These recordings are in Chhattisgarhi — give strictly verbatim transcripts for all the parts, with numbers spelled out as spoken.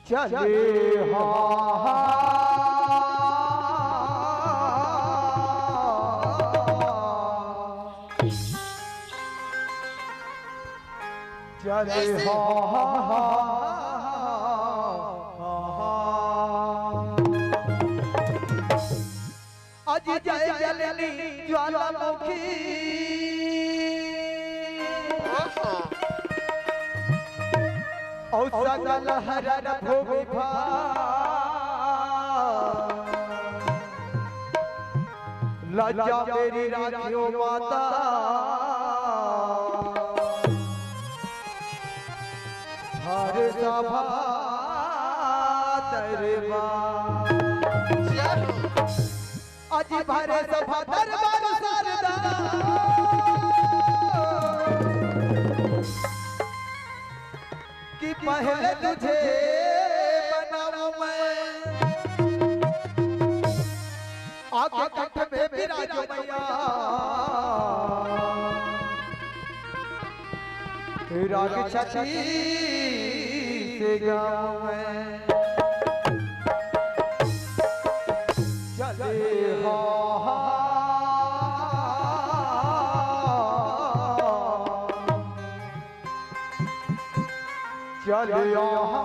चले हा, चले हा। अजि जय जलनी ज्वालामुखी। अउ सकल हरन भूमि भार। लज्जा मेरी राखियो माता। हर सभा दरबार। अजि भरे सभा दरबार शारदा, कि पहले तुझे मनाऊं मैं, आके कंठ में विराजो मैया, राग छत्तीस गाऊं मैं। चले हा, चले हा।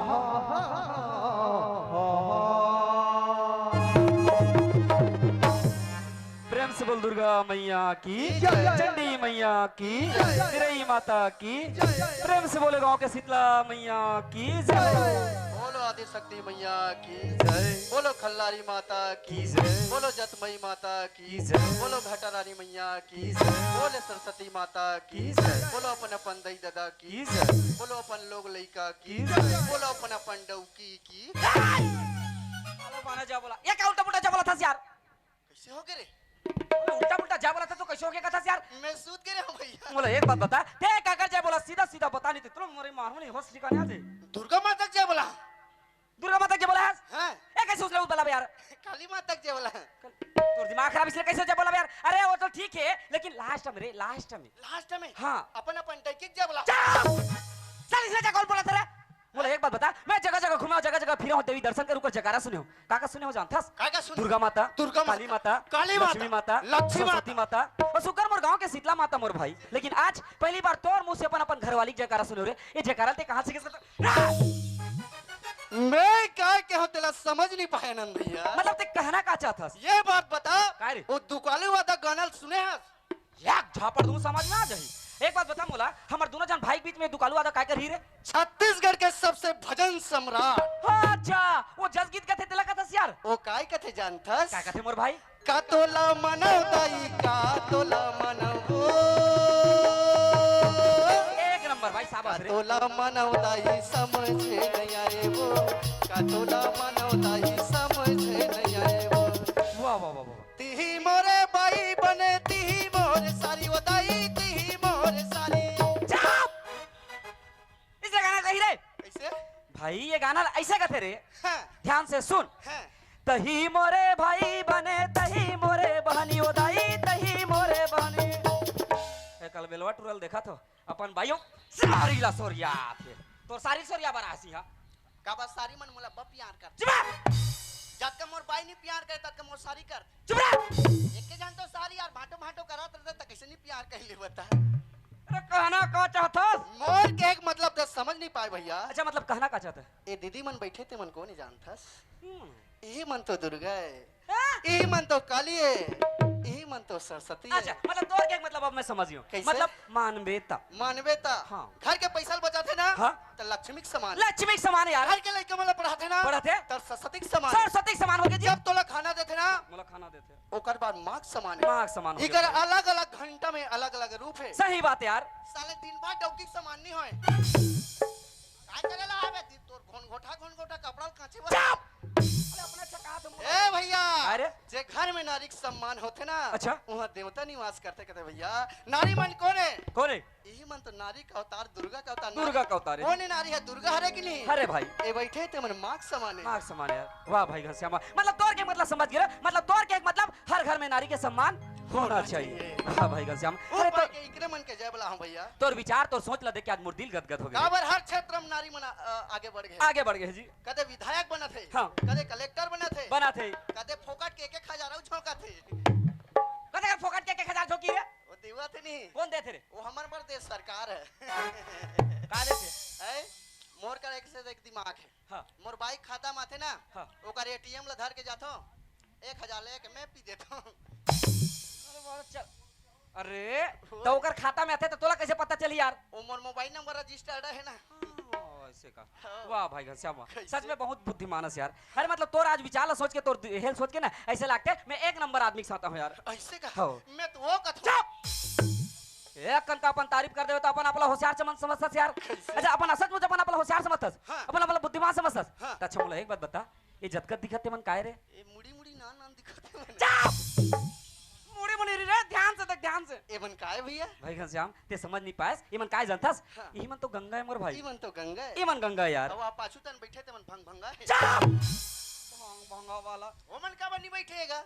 प्रेम से बोल दुर्गा मैया की, जय। चंडी मैया की, जय। तिरई माता की, जय। प्रेम से बोले गांव के शीतला मैया की जय। बोलो आदिशक्ति मैया की जय। बोलो खल्लारी माता की जय। बोलो जतमई माता की जय। बोलो घटारानी मैया की जय। बोले सरस्वती माता की जय। बोलो अपन अपन दई ददा की जय। बोलो अपन लोग लइका की जय। बोलो अपन अपन डौकी की। साला बाना जा बोला, ये क्या उल्टा पुल्टा जा बोला था यार? कैसे हो गए रे? उल्टा पुल्टा जा बोला था तो कैसे हो गया था यार? मैं सूत गए हूँ भैया। बोला, एक बात बता, ते काकर जय बोला, सीधा सीधा बता, नहीं तो तुम मोरे मारू नहीं होश ठिकाने आ जाए। दुर्गा माता के जय बोला। दुर्गा माता के जय बोला है? हाँ। ए, कैसे उसने बोला यार? काली माता के जय बोला। तोर दिमाग खराब, इसलिए कैसे जय बोला यार? अरे वो तो ठीक है, लेकिन लास्ट में रे, लास्ट में। लास्ट में? हाँ। अपन अपन टैकी के जय बोला। चुप! चल, इसलिए जा कौन बोला था रे? बोला, एक बात बता, मैं जगह जगह घूमा हूँ, जगह जगह फिरा हूँ, देवी दर्शन के रुक कर जयकारा सुने हूँ। का का सुने हो जानथस? का का सुने? दुर्गा माता, दुर्गा माता, काली माता, काली माता, लक्ष्मी माता, लक्ष्मी माता। सरस्वती माता। और शीतला माता मोर भाई, लेकिन आज पहली बार तोर मुंह से अपन, अपन घरवाली के जयकारा सुने रे। ये जयकारा ते कहाँ से, किसका? मैं काय कहूं तेला समझ नहीं पाए आनंद भैया। मतलब ते कहना का चाहत हस? ये बात बता, काय रे? वो दुकालू वादा गाना सुने हस? एक झापड़ दूं, समझ में आ जाही। एक बात बता मोला, हमर दोनों जन भाई के बीच में दुकालू वादा काय करही रे? छत्तीसगढ़ के सबसे भजन सम्राट। हाँ, अच्छा, वो जस गीत कथे तेला कथस यार। वो काय कथे जानथस? काय कथे मोर भाई? का तोला मनव दाई, का तोला मनव वो। एक नंबर भाई, शाबाश रे। तोला मनव दाई समझ नहीं आए वो, का तोला मनव दाई समझ नहीं आए वो। वाह, वाह, वाह, वाह। तिही मोरे बाई बने, तिही मोरे सारी वो दाई, तिही मोरे सारी। चुप! इसे गाना कही रे। कैसे? भाई, ये गाना ऐसे कथे रे। हाँ। ध्यान से सुन। हाँ। तही मोरे भाई बने, तही मोरे बहनी ओ दाई, तही मोरे बहनी। ए, कल बेलवा टुरल देखा थो, अपन बाइयों सारी ला सोरिया थे। तोर सारी सोरिया बरासी हा। काबर सारी मन मोला ब प्यार कर। चुप रह! जतका मोर बाई नहीं प्यार करे, ततका मोर सारी कर। चुप रह! एके जान तो सारी यार भांटो भांटो करत रहते, त कैसे नहीं प्यार कर ले बता? अरे कहना का चाहत हस? मोर के एक मतलब तो समझ नहीं पाए भैया। अच्छा, मतलब कहना का चाहत हस? ए दीदी मन बैठे ते मन को नहीं जानथस? हम्म। इही मन तो दुर्गा है। हाँ? इही मन तो काली है। इही मन तो सरस्वती है। अच्छा, मतलब तोर के मतलब अब मैं समझ गया हूँ। कैसे? मतलब मानवेता। मानवेता। हाँ। घर के पैसा ल बचाथे ना, हाँ। त लक्ष्मी के समान। लक्ष्मी के समान यार। घर के लइका मन ल पढ़ाथे ना, पढ़ाथे। त सरस्वती के समान। सरस्वती के समान हो गया जी। जब तोला खाना देथे ना, मोला खाना देथे। ओकर बाद माँ के समान है। माँ के समान हो इकर गया। अलग-अलग घंटा में अलग-अलग रूप है। सही बात यार। साले दिन भर डौकी के समान नहीं होए। काय करे ला आवे दिन तोर घोन घोटा, घोन घोटा कपड़ा ल कांचे बर। चुप! अरे अपना चका तो ए भैया, अरे? जे घर में नारी के सम्मान होथे ना, अच्छा? वहाँ देवता निवास करथे कथे भैया। नारी मन कोन है? कोन है? इही मन तो नारी का अवतार, दुर्गा का अवतार। दुर्गा का अवतार है। कोन है नारी है? दुर्गा हरे कि नहीं? हरे भाई। ए बैठे ते मन माँ के समान है। माँ के समान है यार। वाह भाई घनश्यामा, मतलब तोर के मतलब समझ गया, मतलब तोर के मतलब हर घर में नारी के सम्मान होना होना चाहिए। चाहिए। वाह भाई घनश्याम, वो अरे तो पाके इकरे मन के जय बोला हूँ भैया। तोर विचार, तोर सोच ला देख के आज मोर दिल गदगद हो गया। काबर हर क्षेत्र में नारी मन, अ, आगे बढ़ गए। आगे बढ़ गए जी। कदे विधायक बनत हे, हाँ। कदे कलेक्टर बनत हे, बनत हे। कदे फोकट के एक एक हजार अउ झोंकत हे। कदे कर फोकट के एक एक हजार झोंकी रे? वो देवत नहीं। कोन देथे रे? वो हमर बर देश सरकार है। का देथे? हैं? मोर कर एक से एक दिमाग है। हाँ। मोर बाइक खाता में आथे ना, हाँ। ओकर एटीएम ला धर के जाथो, एक हजार ले के मैं पी देथो। अरे बाबा, चल। अरे, वो तो ओकर खाता में आथे तो तोला कैसे पता चली यार? वो मोर मोबाइल नंबर रजिस्टर्ड है ना। हाँ, ऐसे का। हाँ। वाह भाई घनश्याम, वाह। कैसे? सच में बहुत बुद्धिमान है यार। अरे मतलब तोर आज विचार ला सोच के, तोर हेल सोच के ना, ऐसे लागथे मैं एक नंबर आदमी के साथ हूँ यार। ऐसे का? हाँ। मैं तो वो कथो। चुप! एक कन का अपन तारीफ कर देवे तो अपन आपला होशियार समझ, समझथस यार। कैसे? अच्छा, अपन सचमुच अपन आपला होशियार समझथस? हाँ। अपन आपला बुद्धिमान समझथस? हाँ। त अच्छा मोला एक बात बता, ये जतका दिखत ते मन काय रे? ये मुड़ी मुड़ी नान नान दिखत हे मन। चुप! मुड़ी मुड़ी रे, ध्यान से देख, ध्यान से। ये मन काय भैया? भाई घनश्याम, ते समझ नहीं पायस, ये मन काय जानथस? हाँ। ये मन तो गंगा है मोर भाई। ये मन तो गंगा है। ये मन गंगा है यार। अब आप पाछू तन बैठे ते मन भंग भंगा है। चुप! भंग भंगा वाला। वो मन काबर नहीं बैठेगा?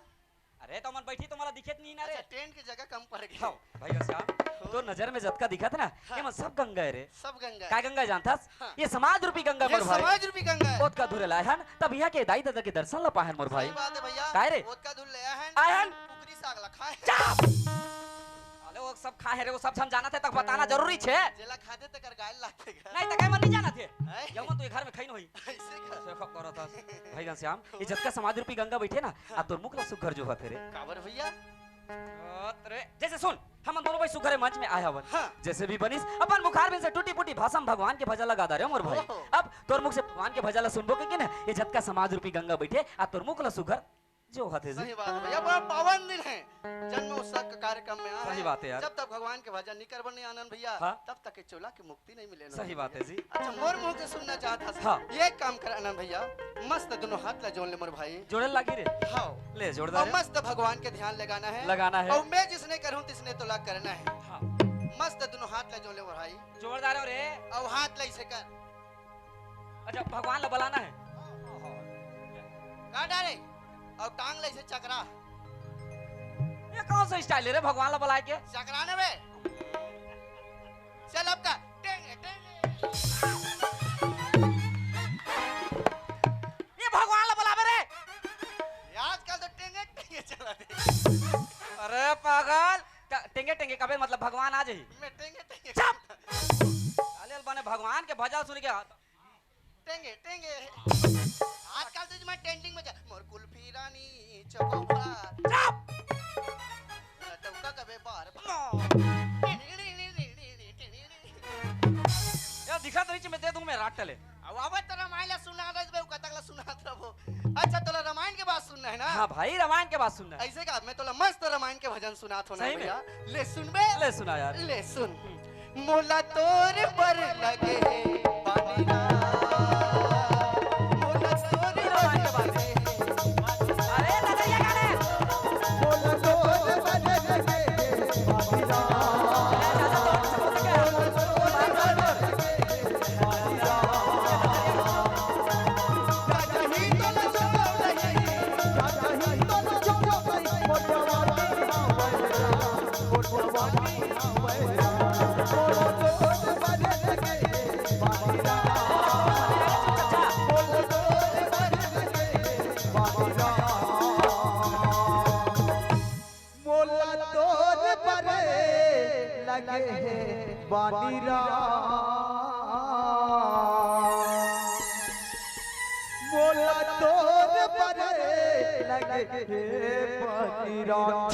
अरे, तो मन बैठी तो मोला दिखे नहीं ना रे। अच्छा, टेंट के जगह कम पड़ गई। हाँ, भाई घनश्याम, हो। तो नजर में जतका दिखत ना, हाँ। ये मन सब गंगा है रे। सब गंगा है। काय गंगा है जानथस? हाँ। ये समाज रूपी गंगा ये मोर भाई। समाज रूपी गंगा है। ओतका दूर लाए हन, तब यहाँ के दाई ददा के दर्शन ला पाहन मोर भाई। सही बात है भैया। काय रे? ओतका दूर ले आए हन। आए हन। कुकरी साग ला खाए। चुप! अरे वो सब खाए रे, वो सब हम जानत हे, तक बताना जरूरी छे। जेला खादे तकर गाय लागथे। नहीं त काय मन नहीं जानत हे। हैं? ये मन तो ये घर में खाई नहीं होई। ऐसे का? ऐसे का करत हस? भाई घनश्याम, ये जतका समाज रूपी गंगा बैठे ना, हाँ। आ तोर मुख ला सुघर जोहत हे रे। काबर भैया? बात रे। जैसे सुन, हमन दोनों भाई सुघर मंच में आए हवन। हाँ। जैसे भी बनिस, अपन मुखारबिंद से टूटी फूटी भाषा में भगवान के भजन ला गा डारे मोर भाई। ओहो। अब तोर मुख से भगवान के भजन ला सुनबो के, के ना, ये जतका समाज रूपी गंगा बैठे, आ तोर मुख ला सुघर जोहत हे जी। सही बात है भैया, बड़ा पावन दिन है। जन्म उत्सव के कार्यक्रम में आए सही हैं। बात है यार। जब तक भगवान के भजन नहीं करबो नहीं आनंद भैया, हाँ। तब तक के चोला के मुक्ति नहीं मिले ना सही भैया। बात है जी। अच्छा, मोर मुंह के सुनना चाहत हस। हाँ। ये काम कर आनंद भैया, मस्त दोनों हाथ ला जोड़ ले मोर भाई। जोड़े लागी रे। हाँ। ले, जोड़ और डारे। मस्त भगवान के ध्यान लगाना है। लगाना है। और मैं जिसने करूँ तिसने तोला करना है। हाँ। मस्त दोनों हाथ ला जोड़ ले मोर भाई। जोड़ डारे रे। और हाथ ला इसे कर। अच्छा, भगवान ला बुलाना है। का डारे? और टांग ले इसे चकरा। ये कौन सा स्टाइल है रे भगवान ला बुलाए के? चकराने में। चल अब का। टेंगे, टेंगे। ये भगवान ला बुलावे रे। ये आजकल तो टेंगे, टेंगे चला दे। अरे पागल, ट-, टेंगे टेंगे कबे, मतलब भगवान आ जाही। मैं टेंगे, टेंगे। चुप। अले बने भगवान के भजन सुन के टेंगे, टेंगे। आजकल तो मैं ट्रेंडिंग में जा, मोर कुल्फी रानी चकोबा। चुप। डौका कबे बार बार। यार दिखा तो नहीं, मैं दे दूं मैं रात टले। अब आवे तो रामायण ला सुना रहे बे, कतक ला सुनात रहो। अच्छा, तोला रामायण के बात सुनना है ना? हाँ भाई, रामायण के बात सुनना है। ऐसे का, मैं तोला मस्त रामायण के भजन सुनात हों ना सही में? भैया। ले सुन बे। ले सुना यार। ले सुन। मोला तोर बर लगे हे बानी राम। मोला तोर बर लगे हे। अरे, लगे ये गाने। मोला तोर बर लगे हे बानी राम। मोला तोर बरे लगे हे बानी राम। मोला तोर बरे लगे हे बानी राम।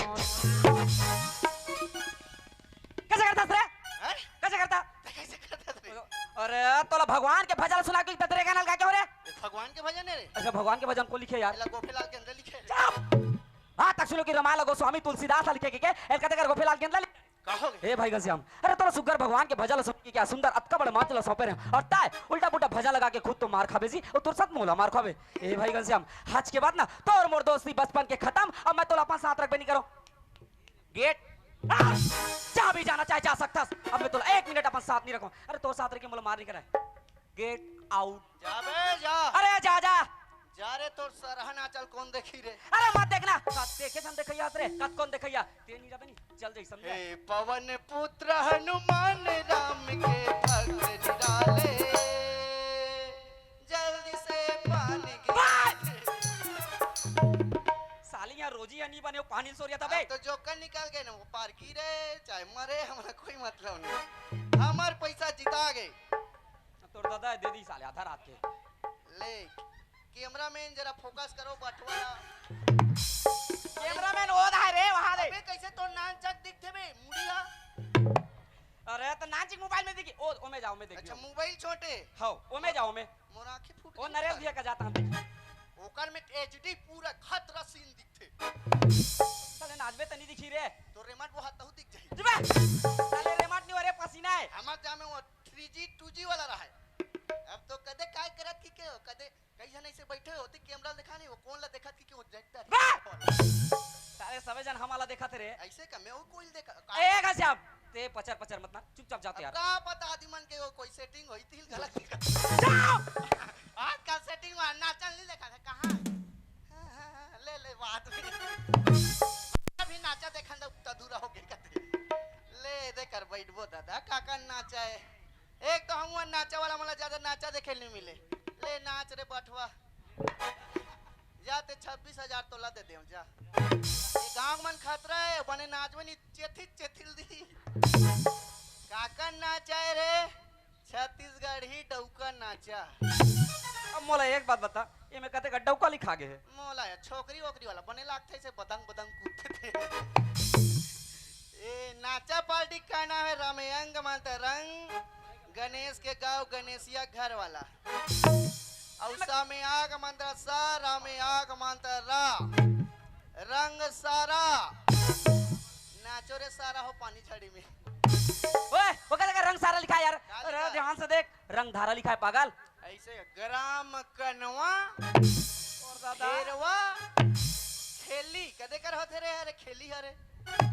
कैसे करता रे? हैं? कैसे करता? ते कैसे करता रे? अरे तोला भगवान के भजन सुना के ततरे गाना लगा के हो रे? ये भगवान के भजन है रे? अच्छा, भगवान के भजन को लिखे यार। एला गोपेलाल के अंदर लिखे। चुप। हाँ, तक सुनो कि रामायण ला गोस्वामी तुलसीदास ला लिखे के, के, एल कते कर गोपेलाल गेंदा लिखे। कहोगे? ए भाई घनश्याम, अरे तोला सुग्घर भगवान के भजन ला सुन के क्या सुंदर अतका बड़े मंच ला सौंपे रहे। और ताय उल्टा पुल्टा भजन लगा के खुद तो मार खाबे जी, और तोर साथ मोला मार खाबे। ए भाई घनश्याम, आज के बाद ना तोर मोर दोस्ती बचपन के खत्म, अब मैं तोला अपन साथ रखबे नहीं करो। Get out. जहाँ भी जाना चाहे जा सकथस, अब मैं तोला एक मिनट अपन साथ नहीं रखूं। अरे तोर साथ रह के मोला मार नहीं कराए। Get out. जा बे, जा। अरे जा, जा। जा रे, तोर सरहा नाचल कौन देखी रे? अरे मत देखना, कत देखे सन देखैया हत रे, कत कौन देखैया? ते नहीं जाबे नहीं, चल जाई समझे। हे पवन पुत्र हनुमान राम के भक्त निराले, जल्दी से पानी गिरा। साली यहाँ रोजी या नहीं बने, वो पानी सोरिया था बे। अब तो जोकर निकल गए ना, वो पार की रे, चाहे मरे, हमारा कोई मतलब नहीं। हमार पैसा जिता गए। तोर दादा दे दी साले आधा रात के। ले, कैमरामैन जरा फोकस करो बटवा ला। कैमरामैन ओ दा है रे, वहां दे। अबे कैसे तोर नानचक दिखथे बे, मुड़ी हा? अरे तो नानचक मोबाइल में दिखी। ओ, ओमे जाओ, ओमे देखियो। अच्छा, मोबाइल छोटे। हाँ, ओमे जाओ, ओमे। मोर आँखी फूट ओ गई। नरेश भैया का जाता हम देखी। ओकर में एचडी पूरा खतरा सीन दिखथे। साले नाचबे त नहीं दिखी रे। तो रेमट वो हाथ तहु दिख जाही। जिबे। साले रेमट नहीं हो रे, पसीना है। हमार जामे वो थ्री जी, टू जी वाला रहा है। अब तो कदे काय करत कि के हो, कदे कई झन ऐसे बैठे होते, कैमरा ला देखा नहीं, वो कौन ला देखत कि के वो डायरेक्टर बे! साले सबे झन हमाला देखत रे। ऐसे का मैं वो कोई ला देखा, का ए, घनश्याम, ते पचर पचर मत ना, चुपचाप जाते अब यार। का पता आदि मन के वो कोई सेटिंग होई थी गलत। जाओ! आज का सेटिंग में नाचल नहीं देखा था, कहाँ? हाँ, हाँ, हाँ, ले, ले, बात में। अभी नाचा देखन दा, उतना दूर हो गए कते। ले, दे कर बैठबो दादा, काका नाचा है। एक तो हम नाचा वाला, मला ज्यादा नाचा देखे नहीं मिले। ले नाच रे बठवा, जा ते छब्बीस हजार तोला दे देव जा। ये गांव मन खतरा है, बने नाच में नहीं चेथिल चेथिल दी। काका नाचा है रे, छत्तीसगढ़ी डौका नाचा। अब मोला एक बात बता, ये में कते का डौका लिखा गे है? मोला या छोकरी वोकरी वाला बने लागथे, से बदंग बदंग कूदथे। ए नाचा पार्टी का नाम है रामयंग मंत्र रंग, गणेश के गांव गणेशिया घर वाला। अउ सा में आग मंत्र सा, रा में आग मंत्र रा, रंग सारा। नाचो रे सारा हो पानी झड़ी में। ओए, वो कहते का रंग सारा लिखा है यार। का अरे लिखा है? ध्यान से देख, रंग धारा लिखा है पागल। ऐसे ग्राम कनवा, और दादा? खेरवा, खेली, कदे कर होथे रे, अरे खेली हरे।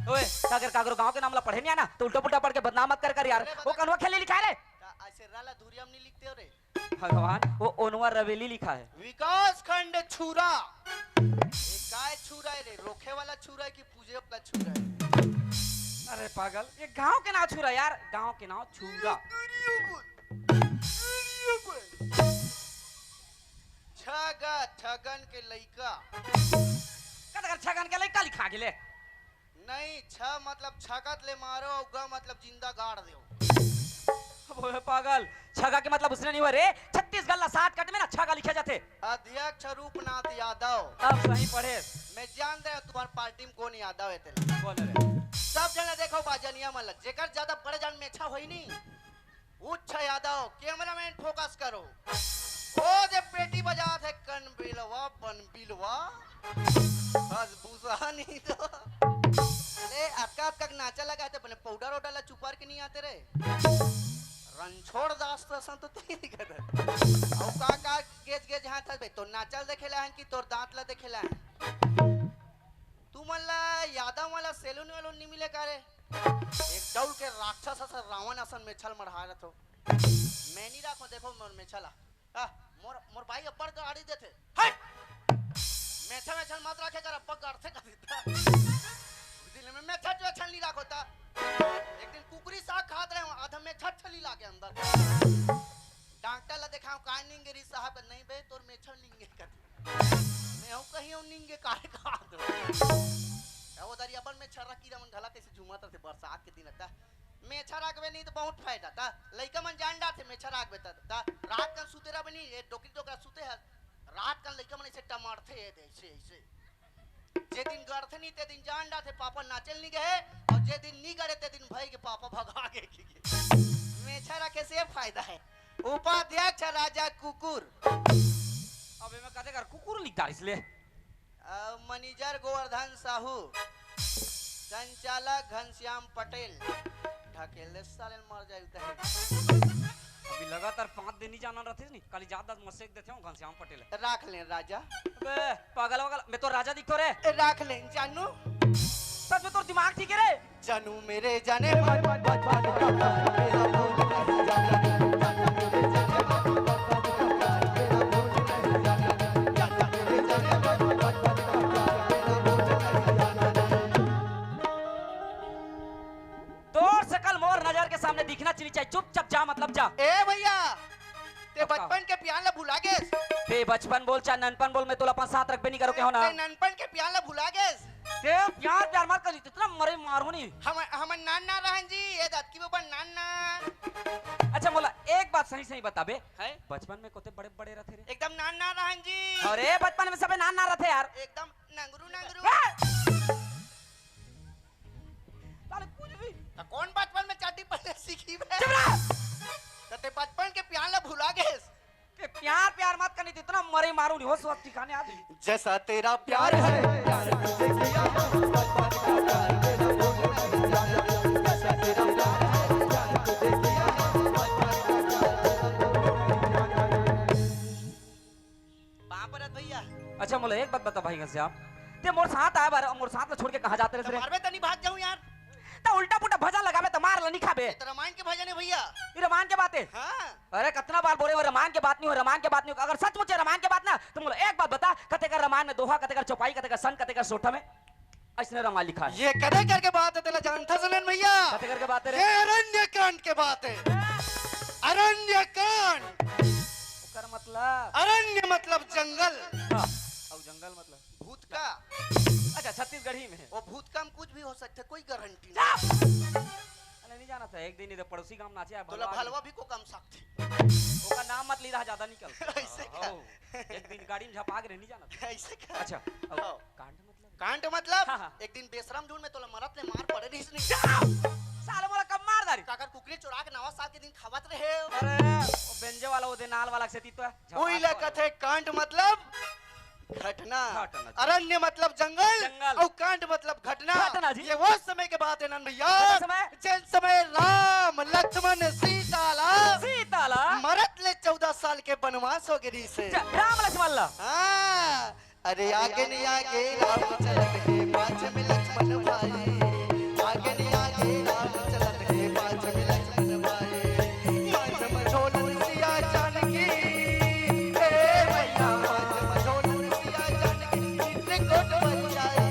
ओए, अगर कागरो गांव के नाम ला पढ़े नहीं आना, तो उल्टा पुल्टा पढ़ के बदनाम मत कर कर यार। अरे वो बता। कनवा खेली लिखा है रे। का ऐसे राला धुरिया में नहीं लिखते हो रे? भगवान, वो ओनवा रवेली लिखा है। विकास खंड छुरा। ये काय छुरा है रे? रोखे वाला छुरा है कि पूजे वाला छुरा है? अरे पागल, ये गांव के नाम छुरा यार, गांव के नाम छुरा। छगा ठगन के लइका। कतकर छगन के लइका लिखा गेले? नहीं, छ मतलब छगत ले मारो, अउ ग मतलब जिंदा गाड़ देव। अबे पागल, छगा के मतलब उसने नहीं हुआ रे। छत्तीसगढ़ ला सात कट में ना छगा लिखा जाथे। अध्यक्ष रूपनाथ यादव। अब सही पढ़े। मैं जान दे तुम्हार पार्टी में कौन यादव है तेरे। कौन है रे? सब जने देखो बाजनिया मन ला, जेकर ज्यादा बड़े जान मेछा होई नहीं, उच्च यादव, कैमरामैन फोकस करो। ओ जे पेटी बजात हे कन बिलवा, बन बिलवा। बस भूसा नहीं तो। ले अतका अतका नाचा लगा थे, अपने पाउडर वाउडर ला चुपार के नहीं आते रे। रणछोड़ दास तो असन तो तेरी कदर। अउ का का गेज गेज हाथ हस बे, तोर नाचा ल देखे ला हन कि तोर दांत ला देखे ला हन? तुमन ला यादव वाला सैलून वालून नहीं मिले का रे? एक डौल के राक्षस असन, रावण असन मेछा ल मढ़ाए रथो। मैं नहीं राखो, देखो मोर मेछा ला। आ, मोर, मोर भाई अब्बड़ गाड़ी देथे। हट! मेछा, मेछा ल मत राखे कर, अब्बड़ गाड़थे का दिता। दिल में मेछा जो अच्छा नहीं राखो ता। एक दिन कुकरी साग खात रहे हूँ, आधा मेछा छली लागे अंदर। डॉक्टर ला देखाऊं, काय निंगे री साहब? नहीं बे, तोर मेछा निंगे कर। मैं हूँ कहीं हूँ निंगे काहे का दो। ए, वो दरिया बन में छर्रा कीरा मन घला कैसे झूमत रथे बरसात के दिन अता। मेछा राखबे नहीं तो बहुत फायदा ता। लइका मन जान डारथे मेछा राखबे ता, ता। रात कन सुते रहबे नहीं, ये डोकरी डोकरा सुते हस। रात कन लइका मन ऐसे टमारथे, ये दे, ऐसे, ऐसे। जे दिन गड़थे नहीं, ते दिन जान डारथे, पापा नाचल नहीं गए, और जे दिन नहीं गड़े, ते दिन भाई के पापा भगा गए। मेछा रखे से फायदा है। उपाध्यक्ष राजा कुकुर। अब एमे कते कर कुकुर लिख डारिस ले। अ, मैनेजर गोवर्धन साहू, संचालक घनश्याम पटेल। ढकेल दे साले, मर जाए उतारे। अभी लगातार पाँच दिन नहीं जाना रहते नहीं, कल जात दस मसेक देते हो घनश्याम पटेल। राख ले राजा। अबे, पागल वागल, मैं तो राजा दिखतो रे। ए, राख ले जानू। सच में तोर दिमाग ठीक है रे? जानू मेरे जाने मन, बचपन का प्यार मेरा भूल नहीं जाना। जानू मेरे जाने मन, बचपन का प्यार मेरा भूल नहीं जाना। जानू मेरे जाने मन, बचपन का प्यार मेरा भूल नहीं जाना। तोर सकल मोर नजर के सामने दिखना चली चाहिए, चुपचाप जा, मतलब जा। ए भैया, ते बचपन के प्यार ला भुला गेस? ते बचपन बोल चाहे ननपन बोल, मैं तोला अपन साथ रखबे नहीं करो के हो ना। ते ननपन के प्यार ला भुला गेस? ते प्यार प्यार मत कर, इतना मरे मारू नहीं। हम, हम नान ना रहन जी, ये दतकी बबा नान ना। अच्छा मोला एक बात सही सही बताबे, हैं? बचपन में कोते बड़े बड़े रहते रे? एकदम नान ना रहन जी। अरे बचपन में सबे नान ना रहते यार। एकदम नंगरू नंगरू। हाँ! साले कुछ भी। त कौन बचपन में चड्डी पहने सीखी बे? चुप रह। त ते बचपन के प्यार ला भुला गेस? ते प्यार प्यार मत करनी, इतना मरे मारू नहीं हो, सोच ठिकाने आ गई। जैसा तेरा प्यार है, प्यार तुझे किया है, बचपन का प्यार मेरा भूल नहीं जाना। जैसा तेरा प्यार है, प्यार तुझे किया है, बचपन का प्यार मेरा भूल नहीं जाना। बाप रे भैया। अच्छा मोला एक बात बता भाई घनश्याम, ते मोर साथ आए बार, मोर साथ ला छोड़ के कहाँ जाते रहे त रे? मारबे तनी भाग जाऊं यार। त उल्टा पुल्टा भजन लगाबे त मार ला नहीं खाबे। ये तो रामायण के भजन है भैया। ये रामायण के बात है? हाँ। अरे कितना बार बोले वो रामायण के बात नहीं हो, रामायण के बात नहीं हो। अगर सचमुच ये रामायण के बात ना तो मोला एक बात बता, कते कर रामायण में दोहा, कते कर चौपाई, कते कर संत, कते कर सोठा में? ऐसने रामायण लिखा है। ये कते करके बात है, तेला जानता सुनन भैया? कते करके बात है रे? ये अरण्य कांड के बात है। अरण्य कांड। ओकर मतलब? अरण्य मतलब जंगल। हाँ। और जंगल मतलब? भूतका। अच्छा, छत्तीसगढ़ी में। वो भूतका में कुछ भी हो सकता है, कोई गारंटी नहीं। चुप! अरे नहीं जाना था, एक दिन इधर पड़ोसी गांव नाचे आया, तोला भलवा भी को कम सकती। ओकर नाम मत ली रहा, ज्यादा निकल। ऐसे का? हो, एक दिन गाड़ी में झपा के रहे, नहीं जाना था। ऐसे का? अच्छा, अब हाँ। कांड मतलब? कांड मतलब? हाँ, हाँ। एक दिन बेशरम झूठ में तोला मरत ले मार पड़े रहीस नहीं। साले मोला कब मार डारी? काकर कुकरी चुरा के नवा साल के दिन खावत रहे। अरे, वो बेंजे वाला, वो दे नाल वाला से ती तो है। उही ला कथे कांड मतलब घटना। घटना जी। अरण्य मतलब जंगल, जंगल। और कांड मतलब घटना। घटना जी। ये वो समय के बात है नन भैया, कौन समय? जिन समय राम लक्ष्मण सीता ला सीता ला। मरत ले चौदह साल के वनवास हो गई से। अच्छा, राम लक्ष्मण ला। हाँ, अरे आगे नहीं आगे राम चलत हे, पाछ में लक्ष्मण भाई। आगे नहीं आगे राम चलत हे, पाछ में लक्ष्मण भाई। मांझ मझोलन सिया जानकी, ए भैया, मांझ मझोलन सिया जानकी, चित्रकूट बन जाए।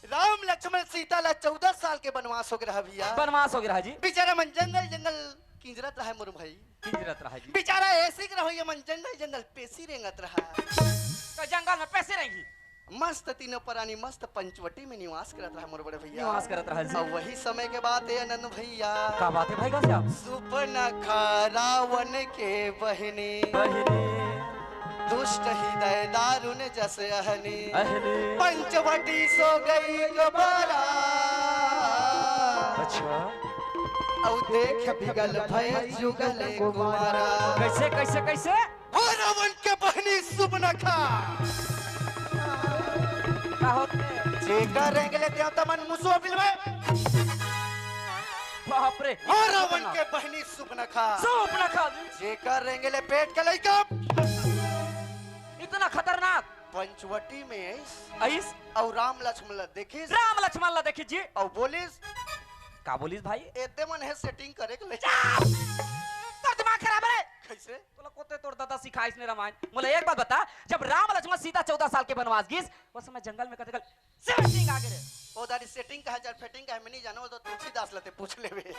राम लक्ष्मण सीता ला चौदह साल के वनवास हो गया भैया। वनवास हो गया जी। बेचारा मन जंगल जंगल किंजरत रहा मोर भाई। किंजरत रहा जी। बेचारा ऐसे के रहो, ये मन जंगल जंगल पेसी रेंगत रहा। तो जंगल में पेसी रहेंगी। मस्त तीनों परानी मस्त पंचवटी में निवास करत रहा मोर बड़े भैया। निवास करत रहा जी। अब वही समय के बात है आनंद भैया। का बात है भाई घनश्याम? सुपनखा रावण के बहिनी। बहिनी। दुष्ट हृदय दारुण जस अहनी। अहनी। पंचवटी सो गई गबारा। अच्छा। अउ देख बिगल भय जुगल कुमारा। कैसे, कैसे, कैसे? ओ रावण के बहिनी सुपनखा। का होथे? जेकर रेंगले देवता मन मुसुआ बिलवे। बाप रे। ओ रावण के बहिनी सुपनखा। सुपनखा। जेकर रेंगले पेट के लइका। इतना खतरनाक। पंचवटी में आइस। आइस। अउ राम लक्ष्मण ला देखिस। राम लक्ष्मण ला देखिस जी। अउ बोलिस। का बोलिस भाई? एदे मन हे setting करे के ले। जा! तोर दिमाग खराब हे रे। कैसे? तोला कोते तोर दादा सिखाइस ने रामायण। मोला एक बात बता, जब राम लक्ष्मण सीता चौदह साल के बनवास गिस, ओ समय जंगल में कते कल setting आ गे रे। ओ दारी setting कहा जर fitting कहा, मैं नहीं जानो, वो तो तुलसीदास ला ते पूछ लेबे।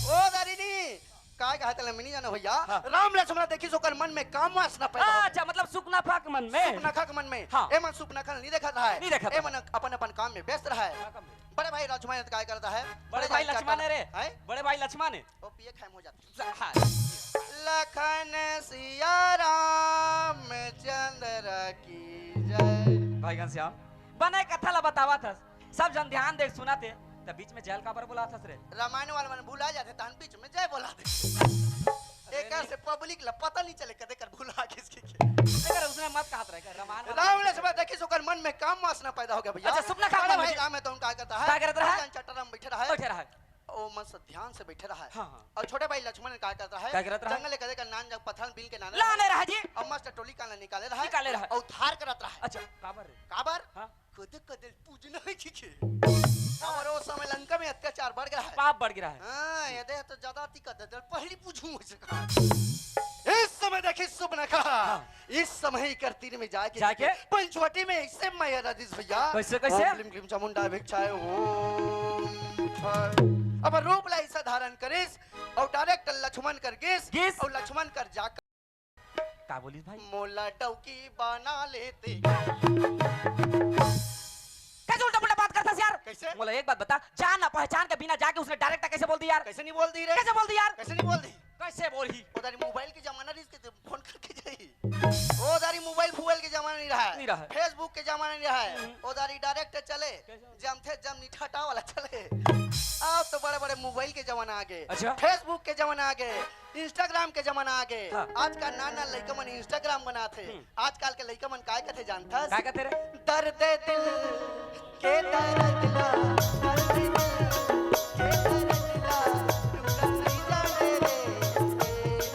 ओ दारी नी, काय कहा तले मैं नहीं जानो भैया। हाँ। राम लक्ष्मण देखिस ओकर मन में काम वासना पैदा हो गे। अच्छा, मतलब सुपनखा के मन में। सुपनखा के मन में। हाँ। ए मन सुपनखा नहीं देखत रहा है। नहीं देखत ए रहा। मन अपन अपन काम में व्यस्त रहा है। का काम में? बड़े भाई लक्ष्मण काय करत रहा है? बड़े भाई लक्ष्मण हे रे। हैं? बड़े भाई लक्ष्मण हे। ओ पिए खाए में हो जाते। हाँ। लखन सिया रामचंद्र की जय। भाई घनश्याम, बने कथा ला बतावत हस, सब झन ध्यान दे सुनत हे, त बीच में जय ल काबर बोलात हस रे? रामायण वाला मन भुला जाथे, तहन बीच में जय बोला दे। अरे एकर नहीं। से public ला पता नहीं चले कदे कर भुला किसके के। एकर उसने मत कहत रहे, कर रामायण वाला राम लक्ष्मण देखिस ओकर मन में काम वासना पैदा हो गे भैया। अच्छा, सुपनखा अरे मन भाई में राम हे तो उनका करत रहा है। का करत रहा है? भगवान चट्टान में बैठे रहा है। बैठे रहा है। ओ मस्त ध्यान से बैठे रहा है। हाँ, हाँ। अउ छोटे भाई लक्ष्मण का करत रहा है? का करत रहा है? जंगल ले कदे का नान जग पथल बिल के नाने लाने रहा है जी। अउ मस्त टोली का निकाले रहा है। निकाले रहा है। अउ धार करत रहा है। अच्छा, काबर रे? काबर? हाँ। कदे कदे पूजना हे जी के। हमर ओ समय लंका में अत्याचार बढ़ गे रहा है। पाप बढ़ गे रहा है। हाँ, ये देख तो ज्यादा ती कदे पहली पूछूं उसे कहा। इस समय देखिस सुपनखा। हाँ। इस समय ही कर तीर में जाके जाके? पंचवटी में ऐसे माया राधिस भैया। कैसे, कैसे? ओम क्लीम क्लीम चामुंडा भिक्षाय ओम फट। अब रूप ला ऐसा धारण करिस अउ direct लक्ष्मण कर गिस। गिस। अउ लक्ष्मण कर जाकर का बोलिस भाई? मोला डौकी बना लेते। कैसे उल्टा पुल्टा बात करता यार? कैसे? मोला एक बात बता, जान ना पहचान के बिना जाके उसने direct कैसे बोल दी यार? कैसे नहीं बोल दी रे? कैसे बोल दी यार? कैसे नहीं बोल दी? कैसे बोलही? ओ दारी mobile के जमाना रहिस के ते phone करके जाही। ओ दारी mobile फुबैल के जमाना नहीं रहा है। नहीं रहा है। Facebook के जमाना नहीं रहा है। हम्म। ओ दारी direct चले। कैसे? जमथे जम निठटा वाला चले। अब तो बड़े-बड़े mobile के जमाना आ गे। अच्छा। Facebook के जमाना आ गे। Instagram के जमाना आ गे। हाँ। आजकल नान नान लइका मन Instagram बनाथे। हम्म। आजकल के लइका मन काय कथे जानथस? काय कथे रे? दर्द दिल के दर्द ला, दर्द दिल के दर्द ला, टुकड़ा नहीं जाने रे, ए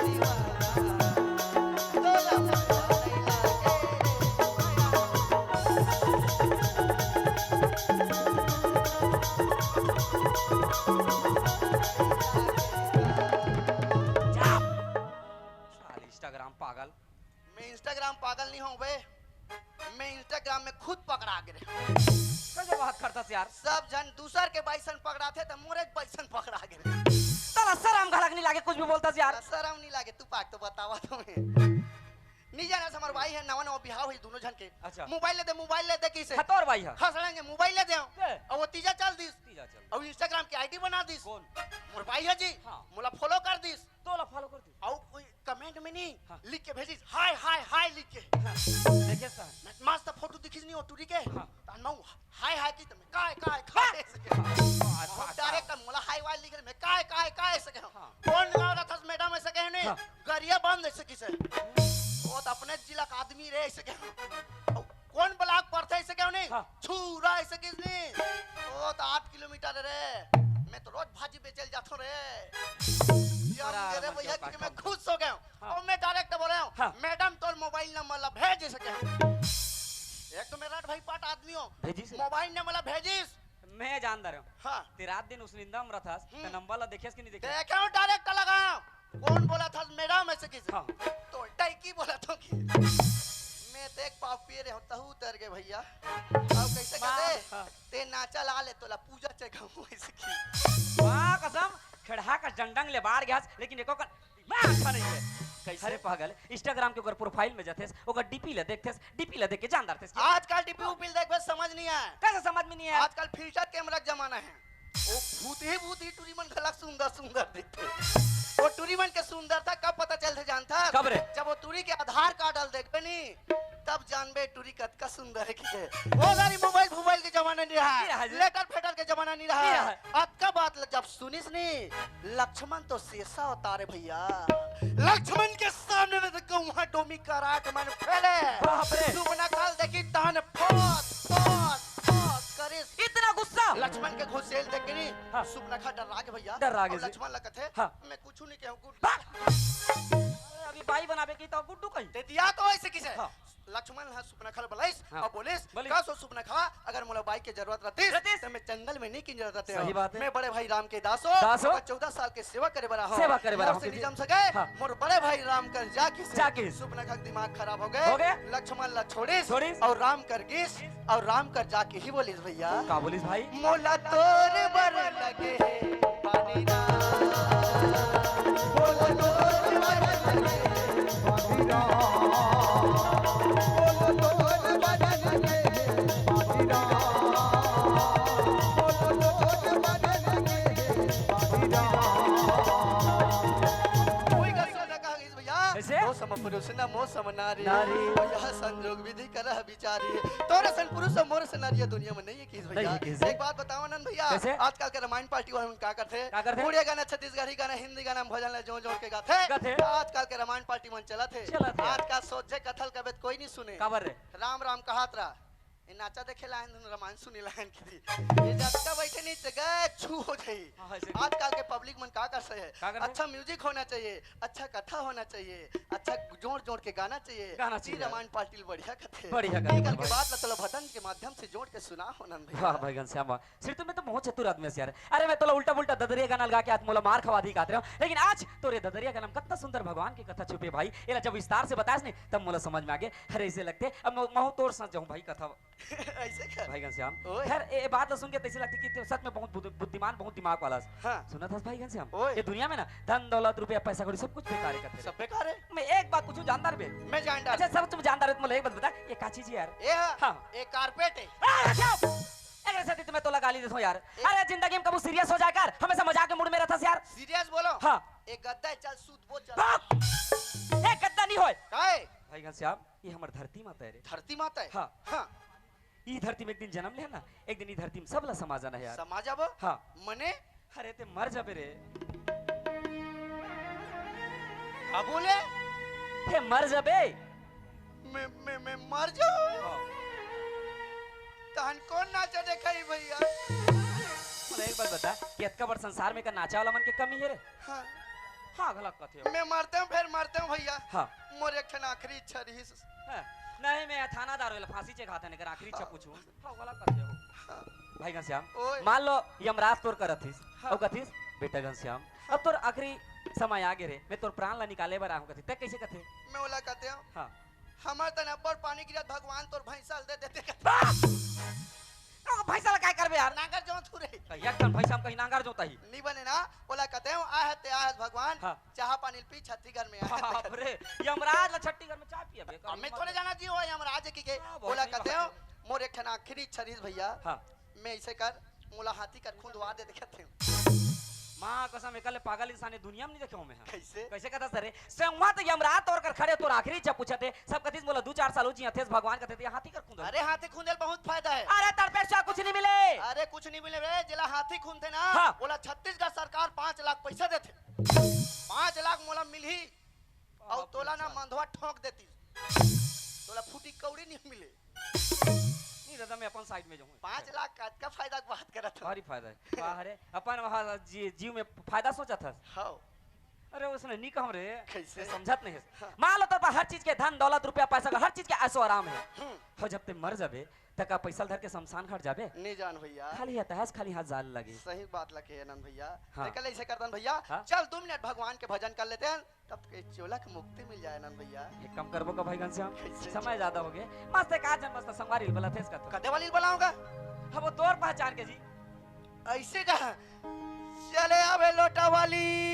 दीवाना। तोला पता नहीं लागे रे, माया। चुप! साले Instagram पागल। मैं Instagram पागल नहीं हूँ बे, मैं Instagram में खुद पकड़ा गे रे। कैसे बात करता यार? सब झन दूसर के बाइसन पकड़ाथे त मोरे बाइसन पकड़ा गे रे। तोला शरम घलक नहीं लागे कुछ भी बोलता यार? शरम नहीं लागे, तू पाक तो बतावा तुम्हें। नहीं जाना हमर भाई हे, नवा नवा बिहाव हे दोनों झन के। अच्छा। Mobile ले दे, mobile ले दे किसे? हाँ, तोर भाई हे। हाँ, सड़ेंगे mobile ले दे। ए। अब वो तीजा चल दिस। तीजा चल। अब Instagram की ID बना दिस। कौन? मोर भाई हे जी। हाँ। मोला follow कर दिस। तोला follow कर दिस। अउ कोई comment में नहीं, हाँ। लिख के भेजिस, "हाय, हाय, हाय" लिख के। हाँ। देखे सर। मैं मस्त photo दिखिस नहीं ओ टूरी के। हाँ। त मैं हाय, हाय की त मैं काय, काय, काय हाँ। ऐसे के। हाँ, हाँ, हाँ, direct हाँ। मोला हाय, वाय लिख ले, मैं काय, काय, काय ऐसे के। हाँ। कौन गाँव रथस madam ऐसे के नहीं? हाँ। गरिया बंद ऐसे किसे। वो त अपने जिला का आदमी रे ऐसे के। कौन block पड़थे ऐसे के नहीं? हाँ। छुरा ऐसे किस नहीं? वो त आठ kilometer रे। मैं तो रोज भाजी बेचल जाथो रे। ये बड़ा मेरे मतलब भैया जो कि मैं काका। खुश हो गया हूँ। हाँ। और मैं direct बोल रहा हूँ, हाँ। Madam तोर mobile number ला भेज ऐसे के। एक तो मैं रट भाई पाट आदमी हूँ। भेजिस? Mobile number ला भेजिस। मैं जानता रहे हूँ। हाँ। ते रात दिन उस निंदा में रथस, हम्म। ते number ला देखेस कि नहीं देखेस? देखे हूँ, direct लगाया। कौन बोला था madam ऐसे किसे? हाँ। तो टैकी बोला था कि मैं तो एक पाव पिए रहे हूँ, तहु उतर गए भैया। अब कैसे वाह, कहते? हाँ। ते नाचा ला ले तोला पूजा चढ़ाऊँ ऐसे की। वाह कसम, खेड़हा का डंडंग ले बाहर गया, लेकिन एको का दिमाग अच्छा नहीं है। कइसे? अरे पागल, Instagram के ओकर profile में जाथेस, ओकर डीपी ला देखथेस, डीपी ला देख के जान डारथेस कि आजकल डीपी उपी ल देखबे समझ नहीं आए। कइसे समझ में नहीं आए? आजकल filter camera के जमाना हे। वो भूत ही भूत ही टूरी मन घला सुंदर सुंदर दिखथे। वो टूरी मन के सुंदरता कब पता चलथे जानथस? कब रे? जब वो टूरी के आधार कार्ड ल देखबे नी, तब जानबे टूरी कतका सुंदर हे कि। वो सारी मोबाइल फोबाइल के जमाना नहीं रहा, नहीं रहा जी। लेटर फेटर के जमाना नहीं रहा। नहीं रहा। अतका बात ल-, जब सुनिस नी, लक्ष्मण तो शेषा अवतार हे भइया। लक्ष्मण के सामने में तो कौआ डोमी कराट मन फैले। बाप रे। सुपनखा ल देखिस तहन फट, फट, फट करिस। इतना गुस्सा? लक्ष्मण के घुसेल देख के नी, हाँ। सुपनखा डर्रा गे भइया। डर्रा गे अउ जी। लक्ष्मण ला कथे, हाँ। "मैं कुछू नहीं कहूँ, गुड्डू।" हाँ। अरे, अभी बाई बनाबे कही त गुड्डू कही। ते दिया तो ऐसे किसे? हाँ। लक्ष्मण ह सुपनखा ल बलाइस हाँ। अउ बोलिस, बोलिस। "का सो सुपनखा, अगर मोला बाई के जरूरत रहतिस, रहतिस। त मैं जंगल में नहीं किंजरत रहतेंव। सही बात हे। मैं बड़े भाई राम के दास हों, दास हों। ओकर चौदह साल के सेवा करे बर आए हों। सेवा करे बर आए हों, नहीं जम सके, हाँ। मोर बड़े भाई राम कर जा किसे।" जा किसे। सुपनखा के दिमाग खराब हो गे। हो गे। लक्ष्मण ला छोड़िस, छोड़िस। अउ राम कर गिस, अउ राम कर जाके ही बोलिस भइया। का बोलिस भाई? "मोला तोर बर लगे हे पानी राम।" कोई का सोना कहा गई भइया? कैसे? "तो सम पुरुष न मो सम नारी।" नारी। भइया संजोग विधि करह विचारी। तोरे सन पुरुष अउ मोरे सन नारी दुनिया में नहीं हे किस भइया? नहीं हे किस? एक बात बताओ आनंद भइया, कैसे? आजकल के रामायण पार्टी वाले मन का करथे? का करथे? उड़िया गाना, छत्तीसगढ़ी गाना, हिंदी गाना, भजन ला जोड़ जोड़ के गाथे। गाथे। आजकल के रामायण पार्टी मन चलत हे। चलत हे। आजकल सोझे कथा ल कबे त कोई नहीं सुने। काबर रे? राम राम कहत रहा। ये नाचा देखे ला आयन, रामायण सुने ला आयन किथे। ये जतका बैठे नहीं जगह छू हो जाही। हाँ, ऐसे। आजकल के पब्लिक मन का करथे? का करथे? अच्छा म्यूजिक होना चाहिए, अच्छा कथा होना चाहिए, अच्छा जोड़ जोड़ के गाना चाहिए। गाना फिर चाहिए। रामायण पार्टी बढ़िया कथे। बढ़िया कथे, ये करके भाई। बात ला तोला भजन के माध्यम से जोड़ के सुना हो नन भइया। वाह भाई घनश्याम, वाह। सिर्फ तुम्हें तो बहुत चतुर आदमी हस यार। अरे मैं तोला उल्टा पुल्टा ददरिया गाना लगा के आज मोला मार खवा दी कहत रहे हों, लेकिन आज तोरे ददरिया गाना में कतना सुंदर भगवान के कथा छुपे भाई। एला जब विस्तार से बतास नहीं तब मोला समझ में आगे। अरे ऐसे लगथे अब मैं, महूं तोर साथ जाऊं भाई कथा। ऐसे का? भाई घनश्याम, ओए। खैर, ए, ए बात ला सुन के तैसे लगथे कि तैं सच में बहुत बुद्धि-, बुद्धिमान, बहुत दिमाग वाला हस। हाँ। सुनत हस भाई घनश्याम? ओए। ये दुनिया में ना धन, दौलत, रुपया, पैसा कौड़ी सब कुछ बेकार हे कथे। सब बेकार हे? मैं एक बात पूछूं, जानदार बे? मैं जानदार। अच्छा, सब तुम जानदार हो, तो मोला एक बात बता, ये का चीज हे यार? ये हा? हाँ। ये carpet हे। अरे, चुप! एकरे सेती तो मैं तोला गाली देथों यार। ए- अरे, जिंदगी में कभू serious हो जाए कर, हमेशा मजाक के mood में रहथस यार। Serious बोलो। हाँ। ये गद्दा हे, चल सूत बो, चल। बाप! ये गद्दा नहीं होय। काहे? भाई घनश्याम, ये हमर धरती माता हे रे। धरती माता हे? हाँ। हाँ। ई धरती में एक दिन जन्म ले ना, एक दिन ई धरती में सब ला समा जाना हे यार। समा जाबो? हाँ। मने? अरे तैं मर जाबे रे। अब बोले? तैं मर जाबे। मैं, मैं, मैं मर जाऊं? हाँ। तहन कौन नाचा देखाही भइया? अरे एक बात बता, कि अतका बड़ संसार में का नाचा वाला मन के कमी हे रे? हाँ। हाँ, घला कथे हो। मैं मरतेंव, फेर मरतेंव भइया। हाँ। मोर एक ठन आखिरी इच्छा रहिस। हाँ। नहीं, मैं थानादार होइला फांसी चघाथंव, एकर आखिरी इच्छा हाँ। पूछूं। हाँ, घला कथे हो। हाँ। भाई घनश्याम, ओए। मान लो यमराज तोर करा आतिस, हाँ। अउ कथिस, "बेटा घनश्याम, अब तोर आखिरी समय आगे रे, मैं तोर प्राण ला निकाले बर आहूं," कथिस। तैं कइसे कथे? मैं ओला कथेंव, हाँ। "हमर तन अब्बड़ पानी गिरत, भगवान तोर भैंसा ल दे देते।" बा! ओ, भैंसा ला काय करबे यार? नांगर जोत हूं रे। कहीं एक ठन भैंसा में कहीं नांगर जोताही। नी बने ना, ओला कथेंव, "आय हते आय हस भगवान, हाँ। चाहा पानी ल पी, छत्तीसगढ़ में आय हते।" बाप रे, यमराज ला छत्तीसगढ़ में चाय पियाबे? अब मैं थोड़े जाना जी, ओ यमराज हे कहिके। हाँ, बहुत ओला सही बात कथेंव, हे। मोर एक ठन आखिरी इच्छा रहिस भइया। हाँ। मैं अइसे कर, मोला हाथी कर खुंदवा दे, देखत हूं। माँ कसम, एकर ले पागल इंसान ये दुनिया में नहीं देखे हों मैं। कइसे? कइसे कहत हस रे? संगवारी यमराज तोर कर खड़े, तोर आखिरी इच्छा पूछत हे। सब कथिस मोला दू चार साल हो जियाथेस, भगवान कथे ते हाथी कर खुंद। अरे हाथी खुंदे ले बहुत फायदा हे। अरे तड़पेस चा कुछ नहीं मिले। अरे कुछ नहीं मिले रे, जेला हाथी खुंदथे ना, हाँ। ओला छत्तीसगढ़ सरकार पाँच लाख पैसा देथे। पाँच लाख मोला मिलही, अउ बाप रे तोला ना साहब। मंधवा ठोंक देतिस। तोला फूटी कौड़ी नहीं मिले। नहीं दादा, मैं अपन side में जाऊँ। पाँच लाख का, का फायदा के बात करत हस? भारी फायदा हे। वाह रे, अपन वहाँ जी-, जीव में फायदा सोचत हस? हाँ। अरे उसने नहीं कहूँ रे, कइसे? समझत नहीं हस। हाँ। मान लो तोर पास हर चीज के धन, दौलत, रुपया, पैसा का, हर चीज के ऐशो आराम हे। हम्म। हो जब तैं मर जाबे, त का पैसा ल धर के शमशान घाट जाबे? नहीं जान भइया। खाली हाथ हस, खाली हाथ जाल लगे। सही बात लगे आनंद भइया। हाँ। तेकर ले अइसे करथन भइया, हाँ? चल दू मिनट भगवान के भजन कर लेतेन। तब के चोला के मुक्ति मिल जाए आनंद भइया। एक काम करबो का भाई घनश्याम? कइसे? समय ज्यादा हो गे। मस्त एक आठ झन मस्त संगवारी ल बलातेस का तो। कदे वाली ल बलाऊंगा? हाँ, वो तोर पहचान के जी। अइसे का? चले आबे लोटा वाली।